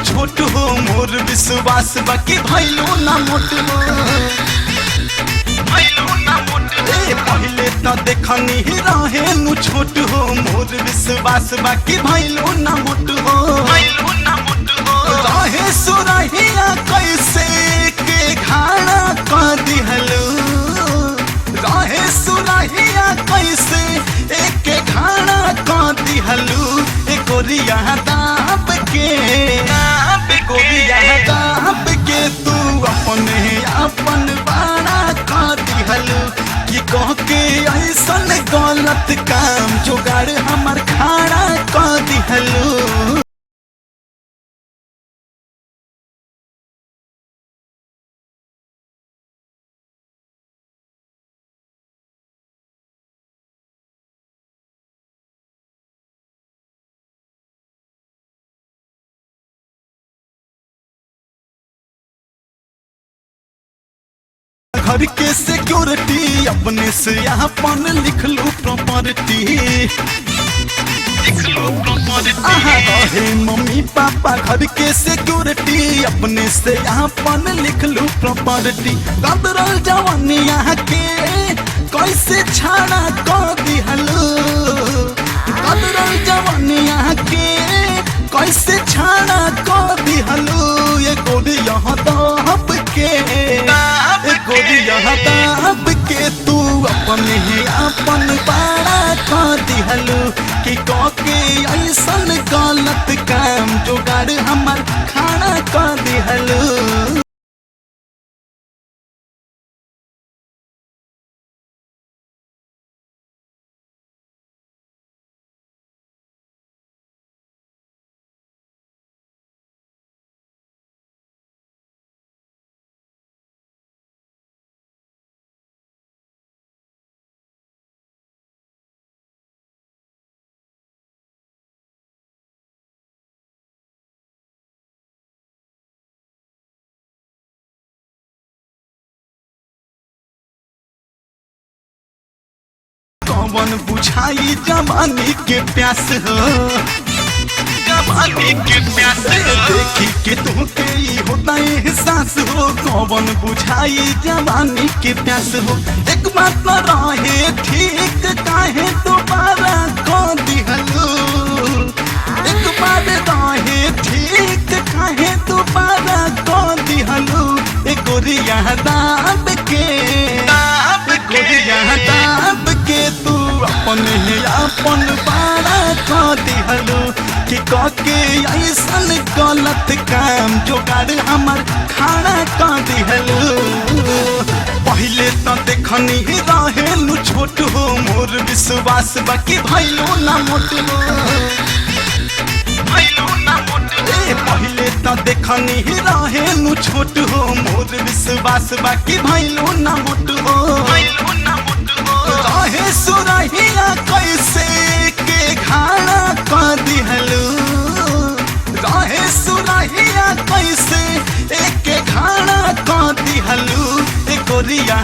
छोट हो, मोर विश्वास बाकी भइलू ना मोट हो। ए पहिले त देखनी रहेलू छोट हो, मोर विश्वास बाकी भइलू ना मोट हो। रहे सुरहिया कैसे के घाड़ा क दिहलू, रहे सुरहिया कैसे एक घाड़ा क दिहलू। ए गोरिया दाब के, गोरिया दाब के तू अपने अपन बाड़ा क दिहलू। कि कह के ऐसन गलत काम जोगाड़ हमर खाड़ा क दिहलू। घर के सिक्योरिटी अपने से अपन लिख लू प्रॉपर्टी। आहा रहे मम्मी पापा घर के सिक्योरिटी अपने से अपन लिख लू प्रॉपर्टी। गदरल जवानिया के कैसे छाड़ा क दिहलू, गदरल जवानिया के कैसे छाड़ा क दिहलू। ये गोरिया दाब के, गोरिया दाब के तू अपने अपन बाड़ा क दिहलू। कि कह के ऐसन गलत काम जोगाड़ हमर खाना क दिहलू। कौन बुझाई जवानी के प्यास हो, जवानी के प्यास देखी के तुमके ई होता एहसास हो। कौन बुझाई जवानी के प्यास हो, एक बात न रहे ठीक काहे दोबारा क दिहलू। एक बात रहे ठीक काहे दोबारा क दिहलू। ए गोरिया दाब के, गोरिया दाब के तू अपने अपन बाड़ा क दिहलू। कि कह के ऐसन गलत काम जोगाड़ हमर खाना क दिहलू। पहिले त देखनी रहेलू छोट हो, मोर विश्वास बाकी भइलू ना मोट हो। ए पहिले त देखनी रहेलू छोट हो, मोर विश्वास बाकी भइलू ना मोट हो। रहे सुरहिया कैसे के घाड़ा क दिहलू, रहे सुरहिया कैसे एक घाड़ा क दिहलू। ए गोरिया